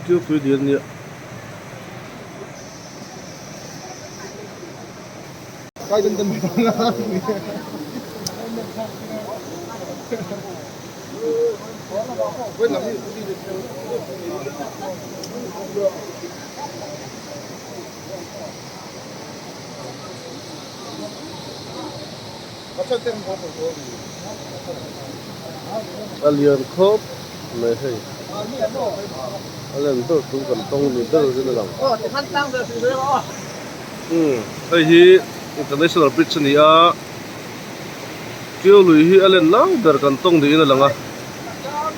Tiu tui lian nia. A lian khawp mai hei a len ber tum kan tawng ni ber zin a lang umm hei hi international bridge a ni a Tiu lui hi a len lai ber kan tawng niin a lang a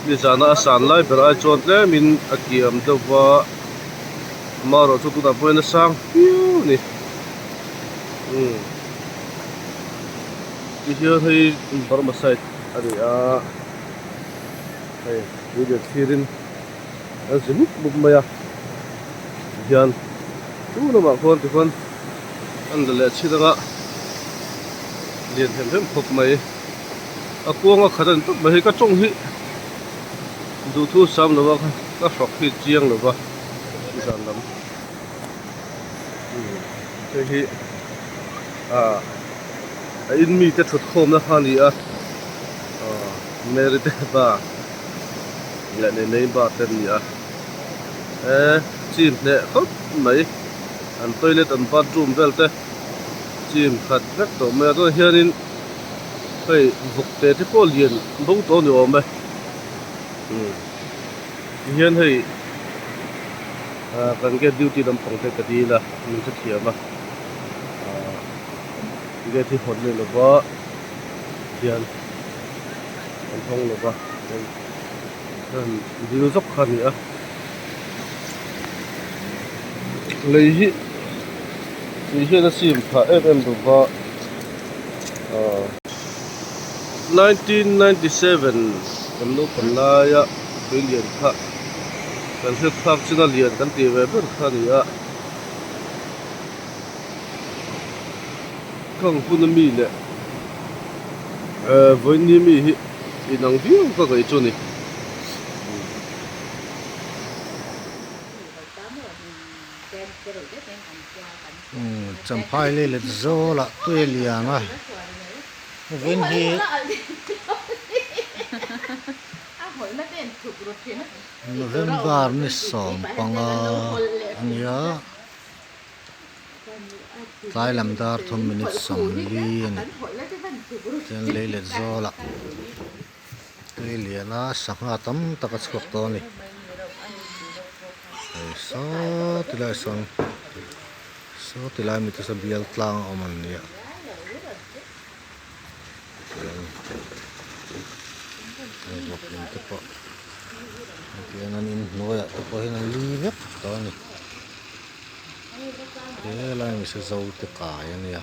nizana a san lai ber ai chuan tlemin a kiam deuh va amaherawhchu tunah pawhin a sang viau a ni umm. Ti hian hei Burma side a ni a hei tui lian thlirin an zi mup mup mai a tihian chu lamah khuan tikhuan an la leh chhin anga lian hem hem khawp mai a kuanga khat a ni tawp mai hei ka tawng hi duhthu sam lova ka hrawk hi chiang lova zan lam hei hi ah a in mite thut khawmna kha a ni a ah Mary te ba leh Nenei ba te an ni a eh chim hneh khawp mai an toilet an bathroom vel te chim khat vek tawh mai a tunah hianin hei vawk te te pawh lian bo tawh a ni awm e umm tihian hei ah kan gate duty lampang te ka dil a min hrethiam a ah gate hi hawn leh lova hian an hawng lova chuan dil zawk kha a ni a lei hi tui hian a sim phah em em lova ah 1997 kan naupang laia tui lian kha kan hriat phak chin a lian kan tih ve ber kha a ni a. Khang hun ami leh vawiin mi hi inang viau ka ngaih chu a ni. Champhai lei let zawlah tui a lian a, vawiin hi November ni 15 a nia. Tlai lam dar thum minute 40 a ni. Chuan lei let zawlah tui lian a sangha tam tak a chhuak tawh a ni. Hei saw ti lai sawn saw ti lai mi te saw bial tlang a awm an nia. Chuan hei vawk in te pawh hetiang an inhnuaiah te pawh hian an li vek tawh a ni. Helai mi se zo te kai a nia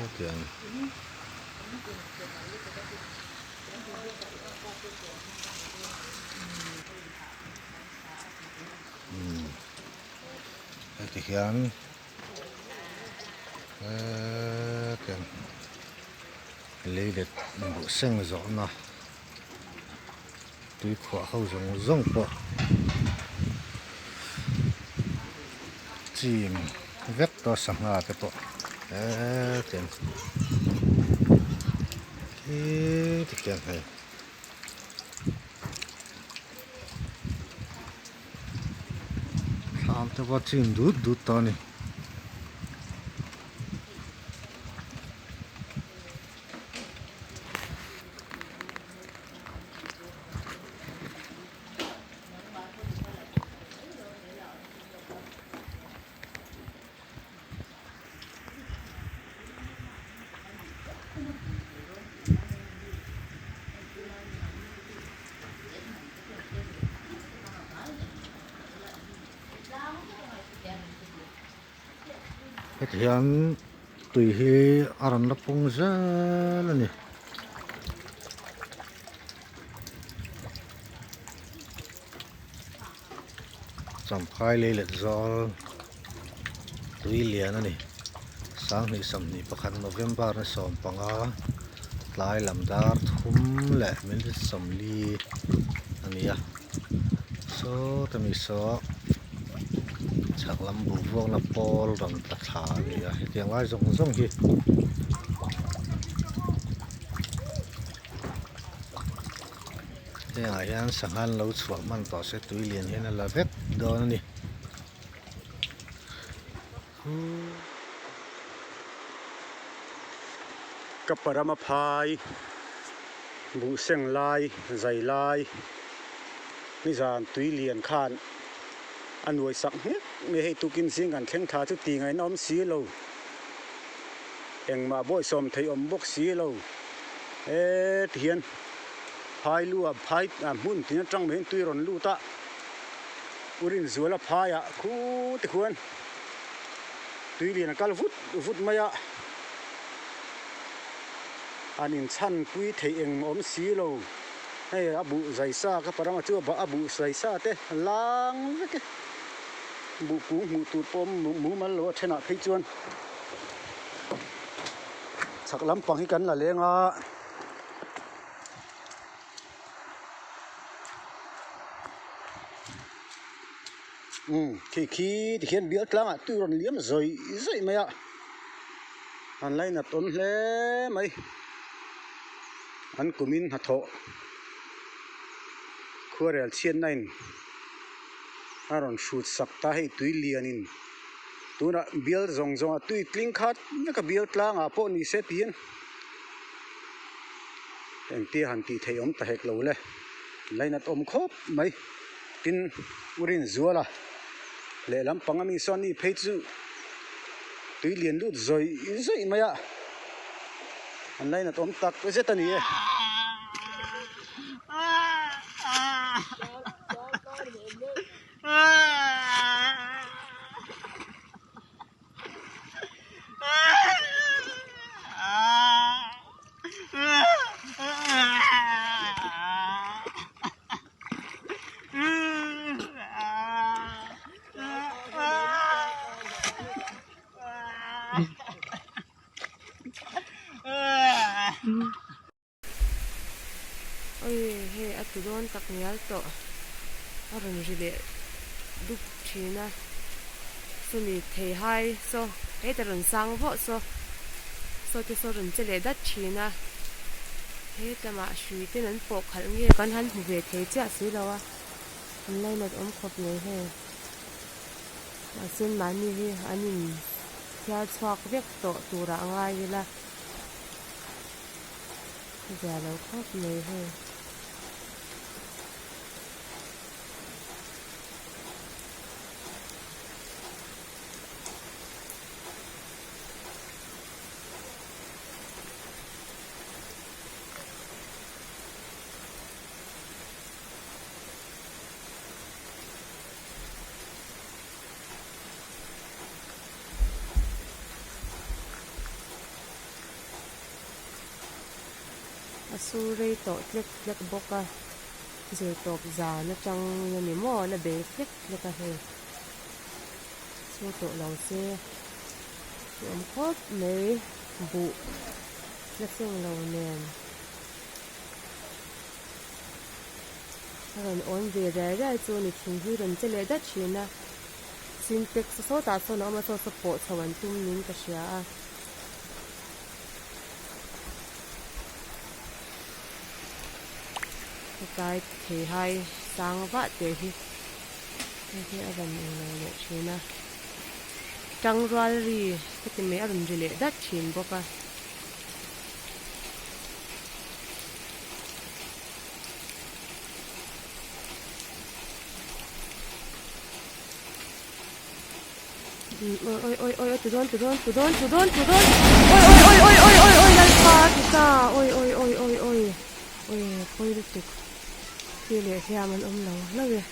hetiang umm heti hian hetiang leilet buh seng zawhna. Tui khuah ho zawng zawng pawh chim vek tawh sangha te pawh hetiang khi tikhian hei thlam te pawh chim dut dut tawh a ni. Heti hian tui hi a rawn la pung zel a ni. Champhai lei let zawl tui lian a ni. 2021 November ni 15 tlai lam dar 3 leh minute 40 a ni a. Sawta mi saw chhak lam buh vuakna pawl rawn tla thla a ni a hetiang lai zawng zawng hi. Hengah hian sangha an lo chhuah hman tawh se tui lian hian a la vek dawn a ni. Ka parama phai buh seng lai zai lai nizan tui lian khan a nuai sak nghek mai hei tukin zing kan thleng thla chu ti ngaihna awm si lo engmah bawihsawm theih awm bawk si lo e tihian phai lu ah phai hmun tin atang mai hian tui rawn lut a. U Rinzuala phaiah khu te khuan tui lian a kal vut vut mai a, an inchhanpui theih eng awm si lo. Hei a buh zai sa ka paranga chu a buh zai sa te a lang vek e, buh kung hmuh tur pawh awm mumal lo a thenah phei chuan chhak lampang hi kan la leng a. Umm khi khi tikhian bial tlangah tui rawn liam zawih zawih mai a an lainat awm hle mai an kumin hnathawh khuarel chhiatna in a rawn hrut sak ta hei tui lianin tunah bial zawng zawngah tui tling khat vek a bial tlangah pawh ni se tiin. Engtia han tih theih awm ta hek lo le, lainat awm khawp mai. Tin, U Rinzuala lehlam pang ami sawn ni phei chu tui lian lut zawih zawih mai a, an lainat awm tak zet a ni e. Oi hei a tu dawn tak ngial tawh a rawn ri leh dup thin a sawmi thei hai saw heta rawn sang vawh saw saw te saw rawn che leh dat thin a hetlama hrui ten an pawh khalh nge kan han hmu ve thei chiah si lo a an lainat awm khawp mai hei mahse mahni hi an in thiar chhuak vek tawh turah a ngai ila. Zia lo khawp mai hei. A sur rei tawh tlek tlek bawk a zir tawp zan atang in a ni maw a la bei tlek tlek a hei sur tawh lo se a awm khawp mai buh la seng lo nen a rawn awn ve riai riai chu a ni thin hi rawn che leh dat thin a sintex sawtah sawn a awm a saw saw pawh chho an tum niin ka hria a. Hetlai theihai sang vah teh hi hei hi a rawn englo leh thin a tangrual ri heti mai a rawn ri leh dat thin bawk a. Oi oi oi oi tu dawn tu dawn tu dawn tu dawn tu dawn oi oi oi oi oi oi oi lalpa ti ta oi oi oi oi oi oi pawi lutuk thi leh hliam an awm lo hlauh e.